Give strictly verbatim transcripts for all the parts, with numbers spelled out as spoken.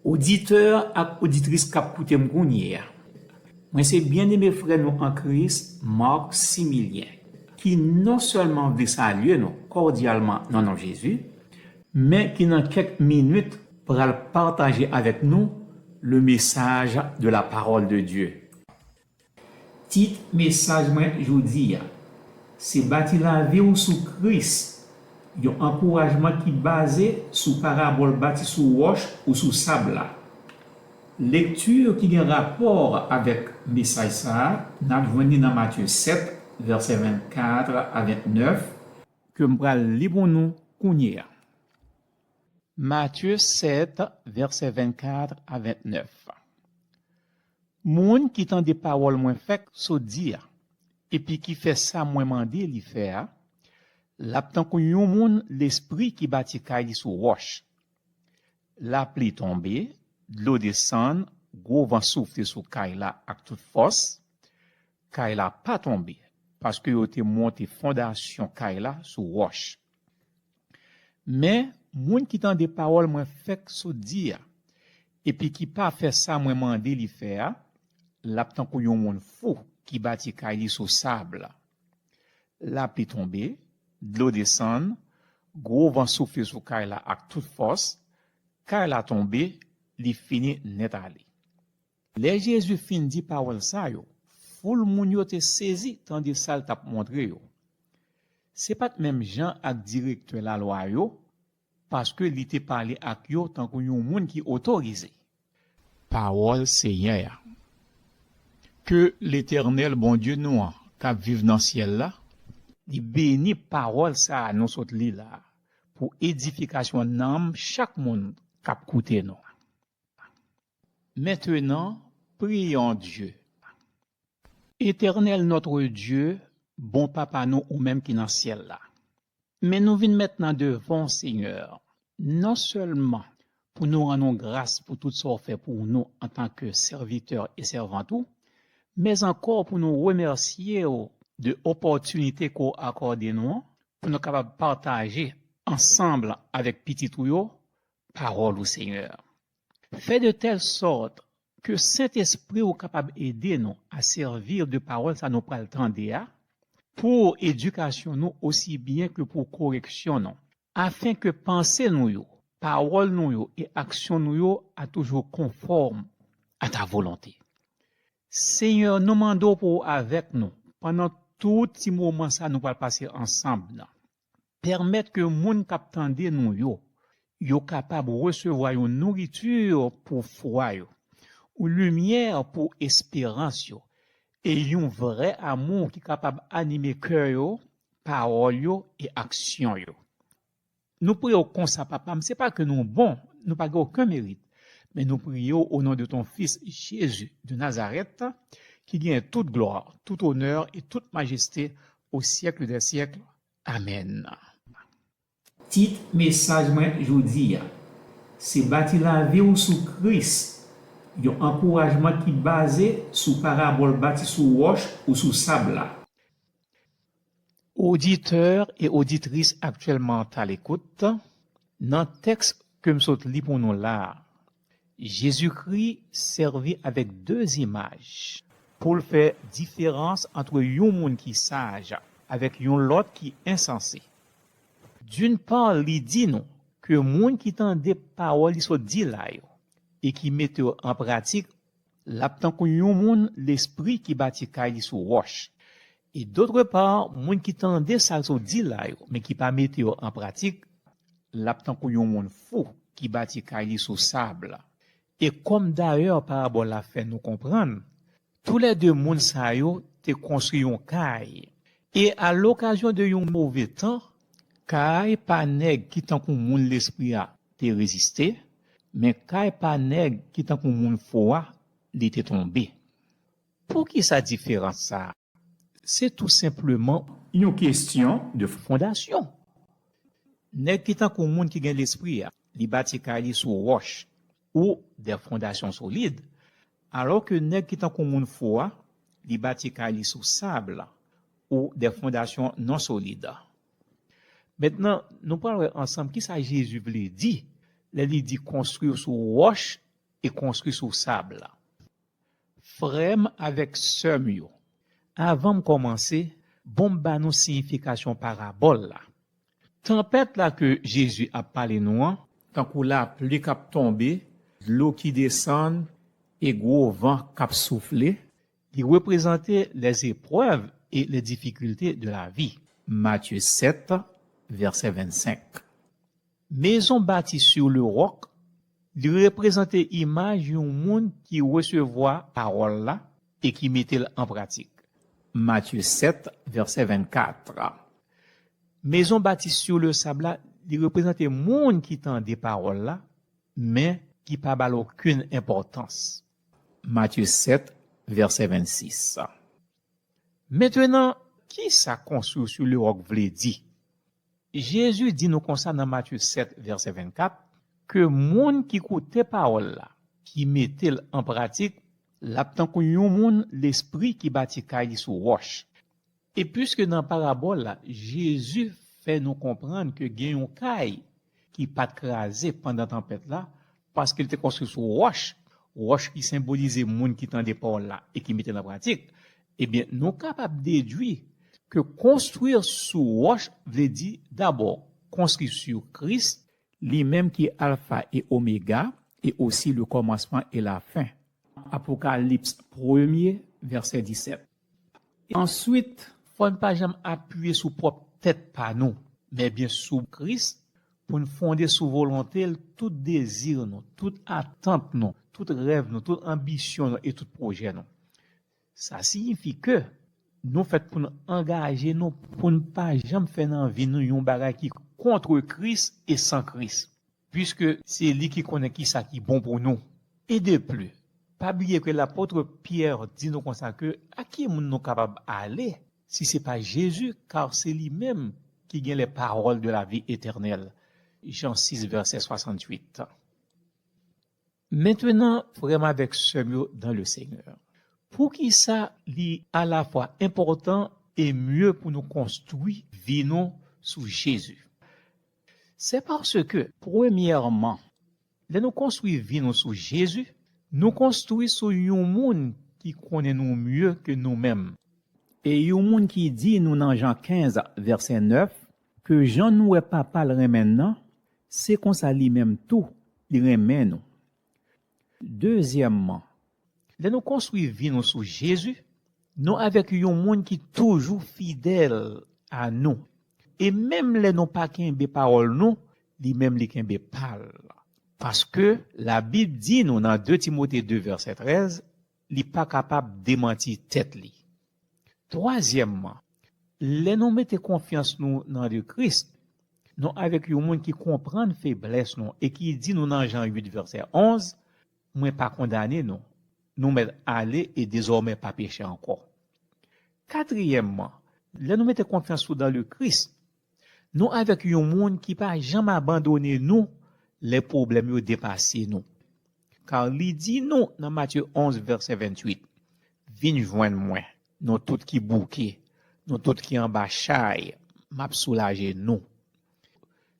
Oditè ak oditris k ap koute m kounye a, mwen se byeneme frè nou an Kris, Marc Similien, ki non sèlman vle salye nou kòdyalman nan non Jezi, men ki nan kèk minit pral pataje avèk nou le message de la parole de Dieu. Tit mesaj mwen jodi a, se Bati lavi w sou Kris, yon ankourajman ki baze sou parabòl bati sou wòch ou sou sab la. Lekti ki gen rapò avèk mesaj sa a, n ap jwenn li nan Matye sèt, vèsè vennkat a vennèf, ke m pral li pou nou kounye a. Matye sèt, vèsè vennkat a vennèf. Moun ki tande pawòl mwen fèk sot di a, epi ki fè sa mwen mande li fè a, l ap tankou yon moun lespri ki bati kay li sou wòch. Lapli tonbe, dlo desann, gwo van soufle sou kay la ak tout fòs. Kay la pa tonbe, paske yo te monte fondasyon kay la sou wòch. Men, moun ki tande pawòl mwen fèk sot di a, epi ki pa fè sa mwen mande li fè a, l ap tankou yon moun fou ki bati kay li sou sab la. Lapli tonbe, dlo desann, gwo van soufle sou kay la ak tout fòs, kay la tonbe, li fini nèt ale. Lè Jezi fin di pawòl sa yo, foul moun yo te sezi tande sa l t ap montre yo. Se pa t menm jan ak direktè lalwa yo, paske li te pale ak yo tankou yon moun ki otorize. Pawòl Senyè a. Ke Letènèl Bondye nou an, k ap viv nan syèl la, li beni pawòl sa a nou sot li la a, pou edifikasyon nanm chak moun k ap koute nou. Maintenant, prions Dieu. Éternel notre Dieu, bon Papa nou ou menm ki nan syèl la. Men nou vin mentnan devan w, Senyè, non sèlman pou nou rann ou gras pou tout sa w fè pou nou antanke sèvitè e sèvant ou, men ankò pou nou remèsye w de opòtinite ke w akòde nou an, pou nou kapab pataje ansanm avèk pitit ou yo pawòl ou, Senyè. Fè de tèl sòt ke Sentespri w kapab ede nou a sèvi de pawòl sa nou pral tande a, pou edikasyon nou osi byen ke pou koreksyon nou, afen ke panse nou yo, pawòl nou yo e aksyon nou yo a toujou konfòm a ta volonte. Senyè, nou mande w pou w avèk nou pandan tout ti moman sa nou pral pase ansanm nan. Pèmèt ke moun k ap tande nou yo, yo kapab resevwa yon nouriti pou fwa yo, yon limyè pou esperans yo, e yon vrè amou ki kapab anime kè yo, pawòl yo e aksyon yo. Nou priye w konsa, Papa m, se pa ke nou bon, nou pa gen okenn merit, men nou priye w o non de ton Fis, Jezi de Nazarèt, ki gen tout glwa, tout onè e tout majeste o syèk dè syèk. Amèn. Tit mesaj mwen jodi a, se Bati lavi w sou Kris, yon ankourajman ki baze sou parabòl bati sou wòch ou sou sab la. Oditè e oditris aktyèlman à l'écoute, nan tèks ke m sot li pou nou la a, Jezikri sèvi avèk de imaj pou l fè diferans ant yon moun ki saj avèk yon lòt ki ensanse. D'une part, li di nou ke moun ki tande pawòl li sot di la yo e ki mete yo an pratik, l ap tankou yon moun lespri ki bati kay li sou wòch. E d'autre part, moun ki tande sa l sot di la yo, men ki pa mete yo an pratik, l ap tankou yon moun fou ki bati kay li sou sab la. E kòm dayè parabòl la fè nou konprann, toulède moun sa yo te konstwi yon kay. E a lokazyon de yon move tan, kay pa nèg ki tankou moun lespri a te reziste, men kay pa nèg ki tankou moun fou a, li te tonbe. Poukisa diferans sa a? Se tou senpleman yon kesyon de fondasyon. Nèg ki tankou moun ki gen lespri a, li bati kay li sou wòch ou de fondasyon solid, alòske nèg ki tankou moun fou a, li bati kay li sou sab ou de fondasyon non solid. Mentnan, nou pral wè ansanm kisa Jezi vle di lè li di konstwi sou wòch e konstwi sou sab la. Frè m avèk sè m yo, avan m kòmanse, bon m ba nou siyifikasyon parabòl la. Tanpèt la ke Jezi ap pale nou an, tankou lapli k ap tonbe, dlo ki desann e gwo van k ap soufle, li reprezante les épreuves et les difficultés de la vie. Matye sèt, vèsè vennsenk. Maison bâtie sur le roc, li reprezante imaj yon moun ki resevwa pawòl la e ki mete l an pratik. Matye sèt, vèsè vennkat. Maison bâtie sur le sab la, li reprezante moun ki tande pawòl la, men ki pa ba l okenn enpòtans. Matye sèt, vèsè vennsis. Mentnan, ki sa construire sur le roc vle di? Jezi di nou konsa nan Matye sèt, vèsè vennkat, ke moun ki koute pawòl la, ki mete l an pratik, l ap tankou yon moun lespri ki bati kay li sou wòch. E piske nan parabòl la, Jezi fè nou konprann ke gen yon kay ki pa t kraze pandan tanpèt la, paske l te konstwi sou wòch, wòch ki senbolize moun ki tande pawòl la e ki mete l an pratik, ebyen, nou kapab dedwi ke construire sous roche vle di, dabò, construire sur Christ, li menm ki Alfa e Omega, e osi le kòmansman e lafen. Apokalips premye, vèsè disèt. Answit, fò n pa janm apiye sou pwòp tèt pa nou, men byen sou Kris, pou n fonde sou volonte l tout dezi nou, tout atant nou, tout rèv nou, tout anbisyon nou e tout pwojè nou. Sa siyifi ke nou fèt pou n angaje nou, pou n pa janm fè nan vi nou yon bagay ki kont Kris e san Kris, piske se li ki konnen ki sa ki bon pou nou. E de plis, pa bliye ke lapot Pyè di nou konsa ke a ki moun nou kapab ale si se pa Jezi, kar se li menm ki gen les paroles de la vie éternelle. Jan sis, vèsè swasantuit. Mentnan, frè m avèk sè m yo dans le Seigneur, poukisa li alafwa enpòtan e mye pou nou konstwi vi nou sou Jezi? Se paske, premyèman, lè nou konstwi vi nou sou Jezi, nou konstwi sou yon moun ki konnen nou mye ke nou menm. E yon moun ki di nou nan Jan kenz, vèsè nèf, ke jan nou wè Papa l renmen n nan, se konsa li menm tou, li renmen nou. Dezyèmman, lè nou konstwi vi nou sou Jezi, nou avèk yon moun ki toujou fidèl a nou. E menm lè nou pa kenbe pawòl nou, li menm li kenbe pa l. Paske Labib di nou nan de Timote de vèsè trèz, li pa kapab demanti tèt li. Twazyèmman, lè nou mete konfyans nou nan Kris, nou avèk yon moun ki konprann feblès nou e ki di nou nan Jan uit vèsè onz, mwen pa kondane nou. Nou mèt ale e dezòmè pa peche ankò. Katriyèmman, lè nou mete konfyans nou dan Kris, nou avèk yon moun ki pa janm abandone nou lè pwoblèm yo depase nou. Kar li di nou nan Matye onz, vèsè venntuit, vin jwenn mwen, nou tout ki bouke, nou tout ki anba chay, m ap soulaje nou.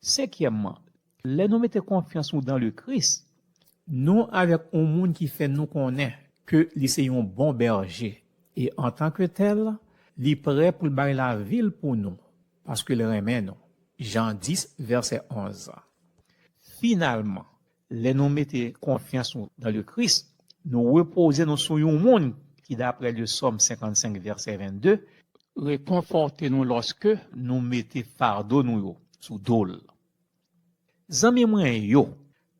Senkyèmman, lè nou mete konfyans nou dan Kris, nou avèk yon moun ki fè nou konnen ke li se yon bon bèje, e antanke tèl, li prè pou l bay lavi l pou nou, paske l renmen nou. Jan dis, vèsè onz. Finalman, lè nou mete konfyans nou dan Kris, nou repoze nou sou yon moun ki, daprè Sòm senkannsenk, vèsè vennde, rekonfòte nou lòske nou mete fado nou yo sou do l. Zanmi mwen yo,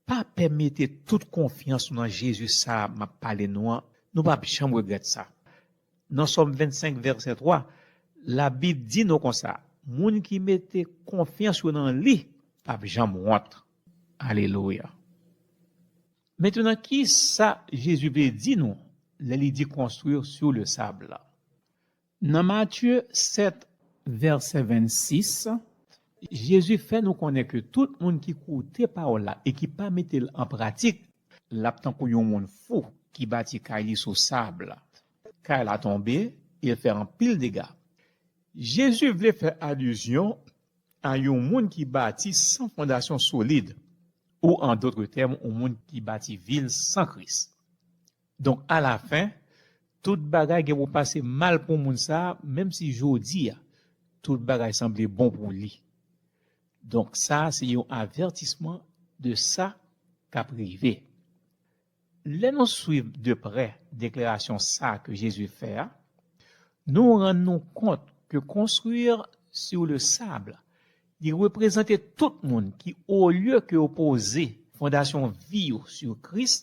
pa pè mete tout konfyans nou nan Jezi sa a m ap pale nou an, nou p ap janm regrèt sa. Nan Sòm vennsenk, vèsè twa, Labib di nou konsa, moun ki mete konfyans yo nan li p ap janm wont. Alelouya! Mentnan, ki sa Jezi vle di nou lè li di construire sur le sable la? Nan Matye sèt, vèsè vennsis, Jezi fè nou konnen ke tout moun ki koute pawòl la e ki pa mete l an pratik, l ap tankou yon moun fou ki bati kay li sou sab. Kay la tonbe, e l fè anpil dega. Jezi vle fè alizyon a yon moun ki bati san fondasyon solid. Ou, an dòt tèm, yon moun ki bati vil san Kris. Donk, alafen, tout bagay gen pou pase mal pou moun sa a, menm si jodi a, tout bagay sanble bon pou li. Donk, sa a se yon avètisman de sa k ap rive. Lè nou swiv de prè deklarasyon sa a ke Jezi fè a, nou rann nou kont ke construire sur le sable, li reprezante tout moun ki, olye ke yo poze fondasyon vi yo sou Kris,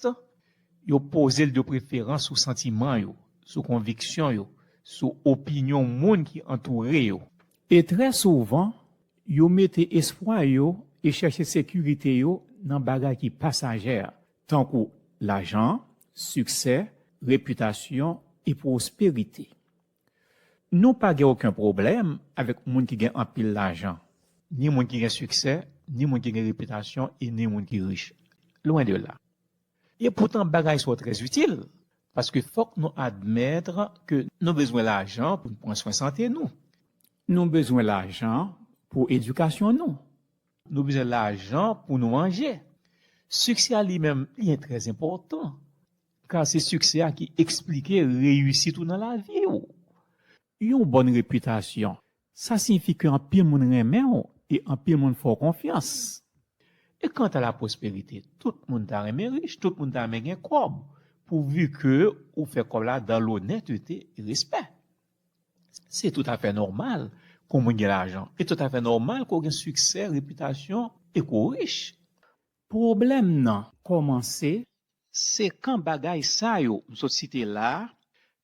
yo poze l de preferans sou santiman yo, sou konviksyon yo, sou opinyon moun ki antoure yo. E trè souvan, yo mete espwa yo e chèche sekirite yo nan bagay ki pasajè, tankou lajan, siksè, repitasyon e pwosperite. Nou pa gen okenn pwoblèm avèk moun ki gen anpil lajan, ni moun ki gen siksè, ni moun ki gen repitasyon e ni moun ki rich. Lwen de la. E poutan, bagay sa yo trè itil, paske fòk nou admèt ke nou bezwen lajan pou n pran swen sante nou. Nou bezwen lajan pou edikasyon nou. Nou bezwen lajan pou nou manje. Siksè a li menm, li trè enpòtan, ka se siksè a ki eksplike reyisit ou nan lavi w. Yon bòn repitasyon, sa siyifi ke anpil moun renmen w e anpil moun fè w konfyans. E kanta la pwosperite, tout moun ta renmen rich, tout moun ta renmen gen kòb, pouvi ke ou fè kòb la dans l'honnêteté et respect. Se toutafè nòmal ke w gen lajan, e toutafè nòmal ke w gen siksè, repitasyon e ke w rich. Pwoblèm nan kòmanse, se kan bagay sa yo m sot site la a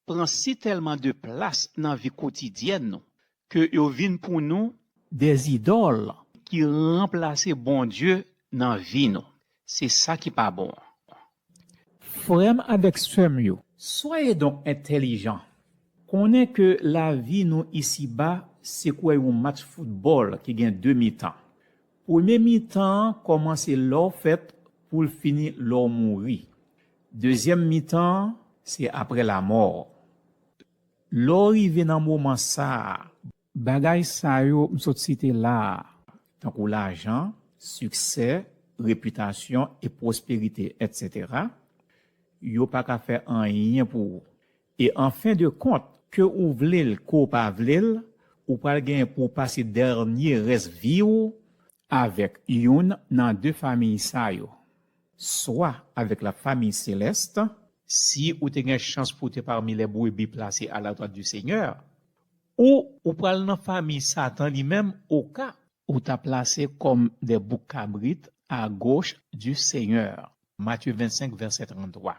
pran sitèlman de plas nan vi kotidyèn nou, ke yo vin pou nou de zidòl ki ranplase Bondye nan vi nou. Se sa ki pa bon an. Frè m avèk sè m yo, soyez donc intelligents. Konnen ke lavi nou isiba se kwè yon match foutbòl ki gen de mitan. Premye mitan an kòmanse lè w fèt pou l fini lè w mouri. Dezyèm mitan an, se apre lamò. Lè w rive nan moman sa a, bagay sa yo m sot site la a, tankou lajan, siksè, repitasyon e pwosperite, etsetera, yo pa ka fè anyen pou ou. E an fen de kont, ke ou vle l, ke w pa vle l, ou pral genyen pou w pase dènye rès vi w avèk youn nan de famiy sa yo, swa avèk la famille céleste, si ou te gen chans pou w te parmi les brebis placées à la droite du Seigneur, ou ou pral nan famiy Satan li menm, oka ou ta plase comme des boucs cabrites à gauche du Seigneur. Matye vennsenk, vèsè tranntwa.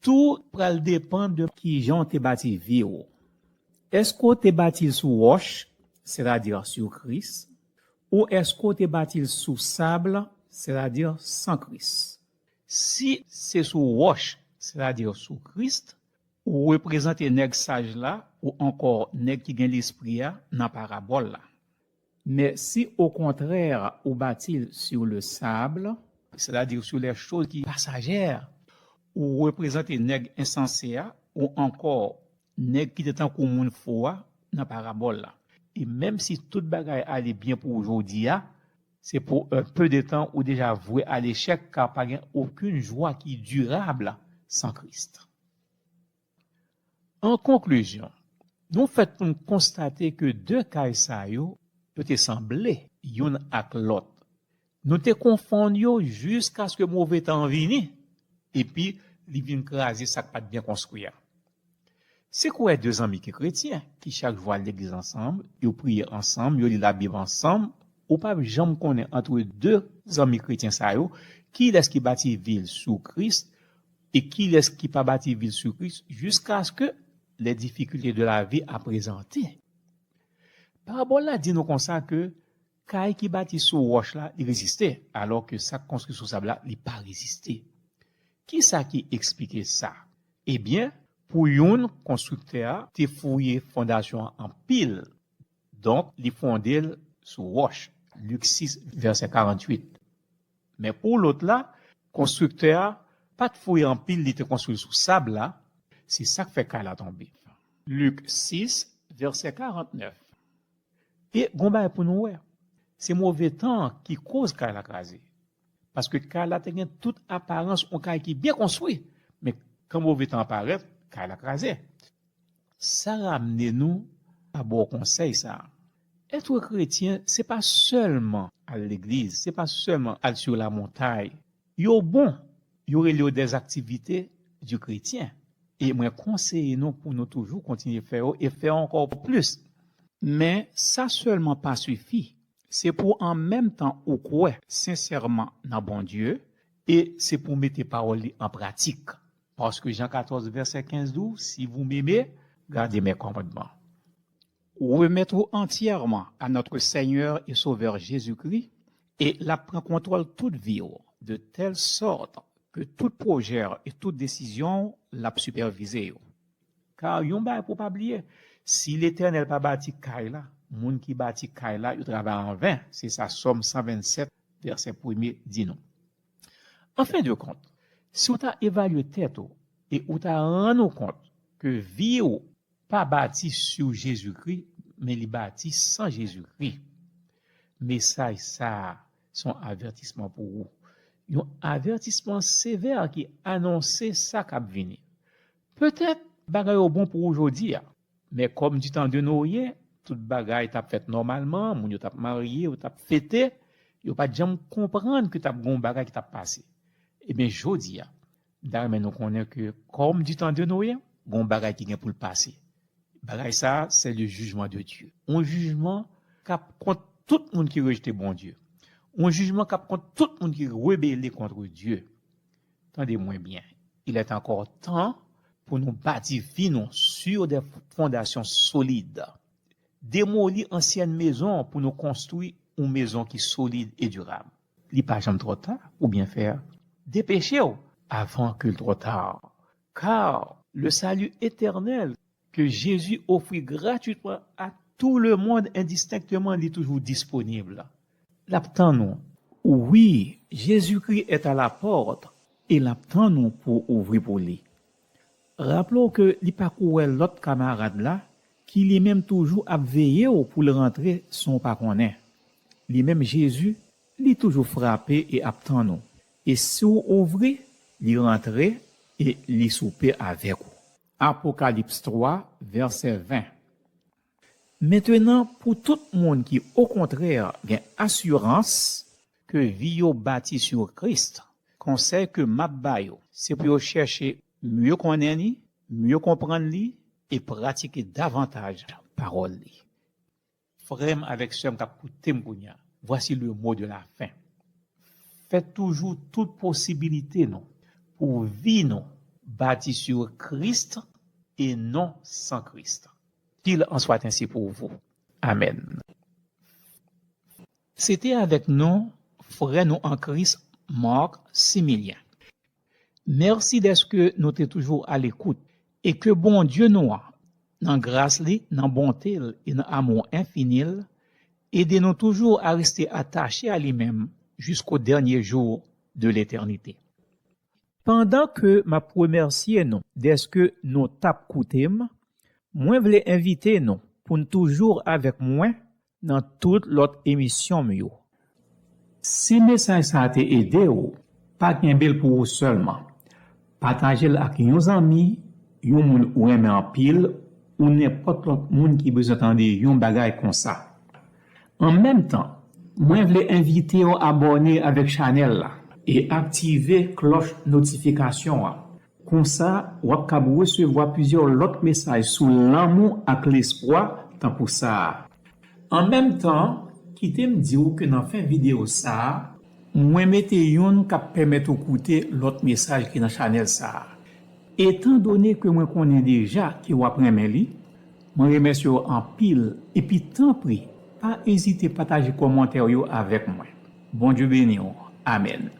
Tou pral depann de kijan w te bati vi w. Èske w te bati l sou wòch, sètadi sou Kris, ou èske w te bati l sou sab, sètadi san Kris? Si se sou wòch, sètadi sou Kris, ou reprezante nèg saj la, ou ankò nèg ki gen lespri a nan parabòl la. Men si okontrè ou bati l sur le sable, sètadi sur les choses ki pasajè, ou reprezante nèg ensanse a, ou ankò nèg ki te tankou moun fou a nan parabòl la. E menm si tout bagay ale byen pou ou jodi a, se pou un peu de temps ou deja vwe a lechèk, ka pa gen okenn jwa ki dirab san Kris. An konklizyon, nou fèt pou n konstate ke de kay sa yo, yo te sanble youn ak lòt. Nou te konfonn yo jiskaske move tan an vini, epi li vin kraze sa k pa t byen konstwi a. Si w wè de zanmi ki kretyen, ki chak jou al legliz ansanm, yo priye ansanm, yo li Labib ansanm, ou p ap janm konnen ant de zanmi kretyen sa yo, kilès ki bati vi l sou Kris e kilès ki pa bati vi l sou Kris, jiskaske les difficultés de la vie a prezante. Parabòl la di nou konsa ke kay ki bati sou wòch la, li reziste, alò ke sa k konstwi sou sab la, li pa reziste. Kisa ki eksplike sa? Ebyen, pou youn, konstriktè a te fouye fondasyon an anpil, donk, li fonde l sou wòch. Lik sis, vèsè karanntuit. Men pou lòt la, konstriktè a pa t fouye anpil, li te konstwi l sou sab la, se sa k fè kay la tonbe. Lik sis, vèsè karantnèf. E gon bagay pou nou wè. Se move tan an ki koz kay la kraze. Paske kay la te gen tout aparans yon kay ki byen konstwi. Men kan move tan an parèt, kay la kraze. Sa ramne nou a ba w konsèy sa a. Être chrétien, se pa sèlman al legliz, se pa sèlman al sur la montagne. Yo bon, yo rele yo des activités du chrétien. E mwen konseye nou pou nou toujou kontinye fè yo e fè ankò plis. Men sa sèlman pa sifi. Se pou an menm tan ou kwè sensèman nan Bondye e se pou mete pawòl li an pratik. Paske Jan katòz vèsè kenz di w, si vous m'aimez, gardez mes commandements. Remettre entièrement à notre Seigneur et Sauveur Jésus-Christ, e l ap pran kontwòl tout vi w, de telle sorte que tout projet et toute décision l ap sipèvize yo. Kar yon bagay pou w pa bliye, si Letènèl pa bati kay la, moun ki bati kay la, yo travay anven. Se sa Sòm san vennsèt, vèsè premye di nou. An fen de kont, si w ta evalye tèt ou e ou ta rann ou kont ke vi w pa bati sou Jezikri, men li bati san Jezikri. Mesaj sa a se yon avètisman pou ou. Yon avètisman sevè ki anonse sa k ap vini. Petèt, bagay yo bon pou ou jodi a, men kòm du temps de Noye, tout bagay t ap fèt nòmalman, moun yo t ap marye, yo t ap fete, yo pa t janm konprann ke t ap gen yon bagay ki t ap pase. Ebyen, jodi a, m ta renmen nou konnen ke kòm du temps de Noye, gen yon bagay ki gen pou l pase. Bagay sa a, c'est le jugement de Dieu. Yon jijman k ap kont tout moun ki rejte Bondye. Yon jijman k ap kont tout moun ki rebele contre Dieu. Tande mwen byen. Il est encore temps pou nou bati vi nou sur des fondations solides. Demoli ansyèn mezon pou nou konstwi yon mezon ki solid e dirab. Li pa janm twò ta pou byen fè. Depeche w avan ke l twò ta. Car le salut éternel que Jésus offrit gratuitement à tout le monde indistinctement, li toujou disponib. L ap tann ou. Wi, Jezikri est à la porte e l ap tann ou pou w ouvri pou li. Raple w ke li pa kou wè lòt kamarad la ki li menm toujou ap veye w pou l rantre san w pa konnen. Li menm Jezi, li toujou frape e ap tann ou. E si w ouvri, li rantre e li soupe avèk ou. Apokalips twa, vèsè ven. Mentenan, pou tout moun ki okontrè gen asirans ke vi yo bati sou Kris, konsèy ke m ap ba yo, se pou yo chèche mye konnen li, mye konprann li e pratike davantaj pawòl li. Frè m avèk sè m k ap koute m kounye a, voici le mot de la fin. Fè toujou tout posibilite nou pou vi nou bati sou Kris e non san Kris. Qu'il en soit ainsi pour vous. Amèn. Se te avèk nou, frè nou an Kris, Marc Similien. Mèsi dèske nou te toujou alekout e ke Bondye nou an, nan gras li, nan bonte l e nan amou enfini l, ede nou toujou a reste atache a li menm jusqu'au dernier jour de l'éternité. Pandan ke m ap remèsye nou dèske nou t ap koute m, mwen vle envite nou pou n toujou avèk mwen nan tout lòt emisyon m yo. Si mesaj sa a te ede w, pa kenbe l pou ou sèlman. Pataje l ak yon zanmi, yon moun ou renmen anpil, ou nenpòt lòt moun ki bezwen tande yon bagay konsa. An menm tan, mwen vle envite w abòne avèk chanèl la e aktive klòch notifikasyon an. Konsa, w ap kab resevwa plizyè lòt mesaj sou lanmou ak lespwa tankou sa a. An menm tan, kite m di w ke nan fen videyo sa a, mwen mete youn k ap pèmèt ou koute lòt mesaj ki nan chanèl sa a. Etandone ke mwen konnen deja ke w ap renmen li, mwen remèsye w anpil, epi tanpri, pa ezite pataje kòmantè w yo avèk mwen. Bondye beni w. Amèn.